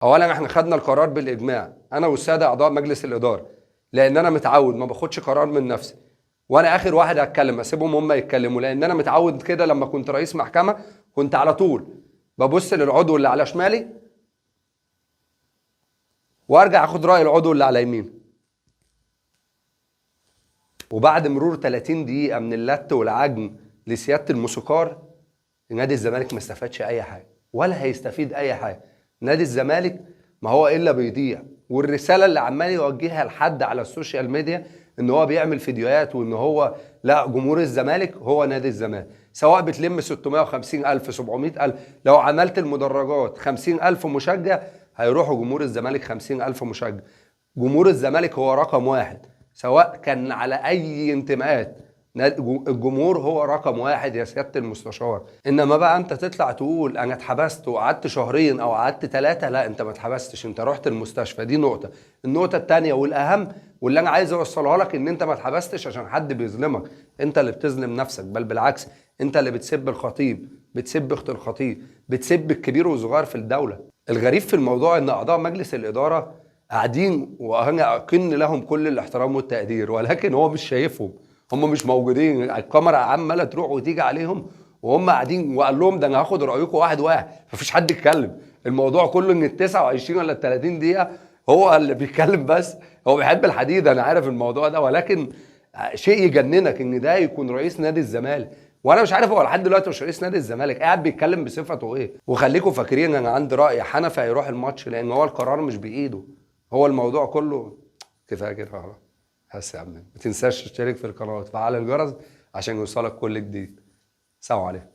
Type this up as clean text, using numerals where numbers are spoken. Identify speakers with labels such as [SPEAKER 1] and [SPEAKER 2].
[SPEAKER 1] اولا احنا خدنا القرار بالاجماع، انا والسادة اعضاء مجلس الادارة، لان انا متعود ما باخدش قرار من نفسي، وانا اخر واحد هتكلم، اسيبهم هم يتكلموا، لان انا متعود كده. لما كنت رئيس محكمة كنت على طول ببص للعضو اللي على شمالي وارجع اخد راي العضو اللي على يميني. وبعد مرور 30 دقيقة من اللت والعجن لسياده الموسيقار، نادي الزمالك ما استفادش اي حاجة ولا هيستفيد اي حاجة. نادي الزمالك ما هو الا بيضيع، والرسالة اللي عمال يوجهها لحد على ال social media ان هو بيعمل فيديوهات وان هو لا، جمهور الزمالك هو نادي الزمالك، سواء بتلم 650 ألف 700 ألف، لو عملت المدرجات 50 ألف مشجع هيروحوا جمهور الزمالك 50 ألف مشجع. جمهور الزمالك هو رقم واحد، سواء كان على أي انتماءات، الجمهور هو رقم واحد يا سيادة المستشار. انما بقى انت تطلع تقول انا اتحبست وقعدت شهرين او قعدت 3، لا انت ما اتحبستش، انت رحت المستشفى. دي نقطة. النقطة التانية والاهم واللي انا عايز اوصلها لك، ان انت ما اتحبستش عشان حد بيظلمك، انت اللي بتظلم نفسك، بل بالعكس انت اللي بتسب الخطيب، بتسب اخت الخطيب، بتسب الكبير والصغير في الدولة. الغريب في الموضوع ان اعضاء مجلس الادارة قاعدين، وانا اكن لهم كل الاحترام والتقدير، ولكن هو مش شايفهم، هم مش موجودين، الكاميرا عماله تروح وتيجي عليهم وهم قاعدين، وقال لهم ده انا هاخد رايكم واحد واحد، مفيش حد اتكلم. الموضوع كله ان ال 29 ولا ال 30 دقيقة هو اللي بيتكلم بس، هو بيحب الحديد، انا عارف الموضوع ده، ولكن شيء يجننك ان ده يكون رئيس نادي الزمالك، وانا مش عارف هو لحد دلوقتي مش رئيس نادي الزمالك، قاعد بيتكلم بصفته ايه. وخليكم فاكرين انا عندي راي، حنفي هيروح الماتش لان هو القرار مش بايده، هو الموضوع كله كفاية كده خلاص. بس يا عم ما تنساش تشترك في القناة وتفعل الجرس عشان يوصلك كل جديد. سلام عليكم.